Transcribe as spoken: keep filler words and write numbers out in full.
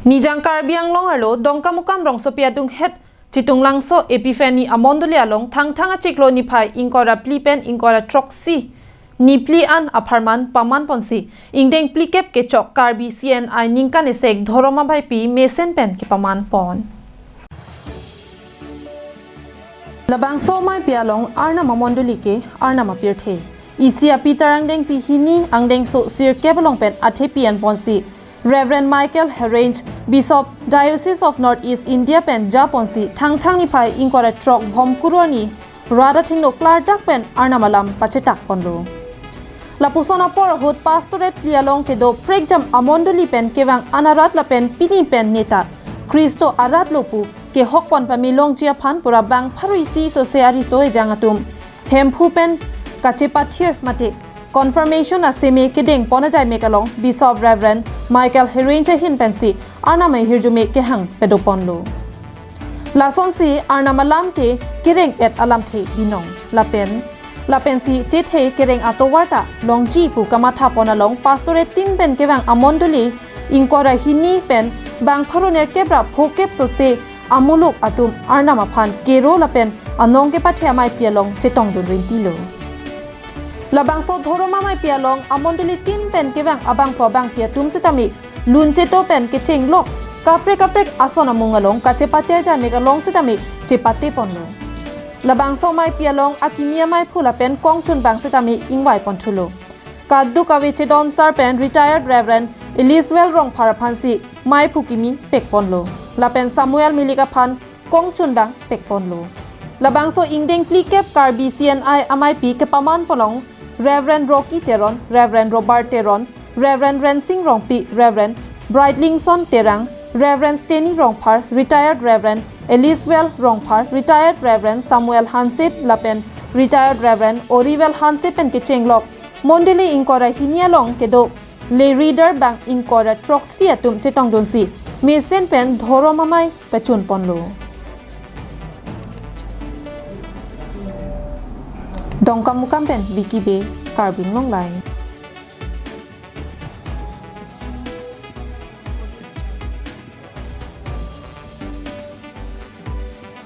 Nijang Karbi Anglong arlo Dongkamukam rongsopi adunghet Chitunglangso Epiphany amondoli along Thangthang achiklo niphai ingkoi ra phli pen ingkoi ra throksi niphli an apharman paman ponsi ingdeng phlikep kechok Karbi C N I ningkan esek dhorom amaipi mesen pen kepaman pon. Labangso amaipi along Arnam amondoli ke Arnam apirthe isi apitar angdengpi hini angdengso sirkep along pen athepi an ponsi Reverend Michael Herenj, Bishop, Diocese of North East India pen japonsi Thangthang niphai ingkoi ra throk Bhomkuru arni rat athengno klardak pen Arnam alam pachetak ponlo. Lapuson apor ahut Pastorate phli along kedo prekjam amondoli pen kevang anarat lapen pini pen neta Khristo arat lo pu kehok pon pame longji aphan pura bang pharo isi sose ariso ejang atum Hemphu pen kachepathir mate confirmation aseme kedeng pon ajai mek along Bishop Reverend Michael Herenj ahin pensi Arnam ahirjume kehang pedoponlo. Lasonsi Arnam alam ke kereng et alamthe binong. Lapen, lapensi chethe kereng atovar ta longji pu kamatha pon along Pastorate tin pen kevang amondoli ingkoi ra hini pen bang pharo nerkep ra phokep sose amuluk atum Arnam aphan kero lapen anong kepathe amaipi along chetongdun rinti lo. Labangso dhorom amaipi along amondoli tin pen kevang abangpho abangphi atum setame luncheto pen kechenglok kaprek kaprek ason amung along kachepate ajai mek along setame chepate ponlo. Labangso amaipi along akimi amaiphu lapen kongchunbang setame ingvai ponthulo. Kaduk ave chedon sar pen Retired Reverend Eliswell Rongphar aphansi maiphu kimi pekponlo. Lapen Samuel Milik aphan kongchunbang pekponlo. Labangso ingdeng phlikep Karbi C N I amaipi kepaman pon along Reverend Rocky Teron, Reverend Robert Teron, Reverend Rensing Rongpi, Reverend Brightlingson Terang, Reverend Steny Rongphar, Retired Reverend Eliswell Rongphar, Retired Reverend Samuel Hanse lapen Retired Reverend Oriwell Hanse pen kechenglok mondoli ingkoi ra hini along kedo lay reader bang ingkoi ra throksi atum chetongdunsi mesen pen dhorom amei pachun ponlo. Dongkamukam pen Vicky Bey, Karbi Anglong Live.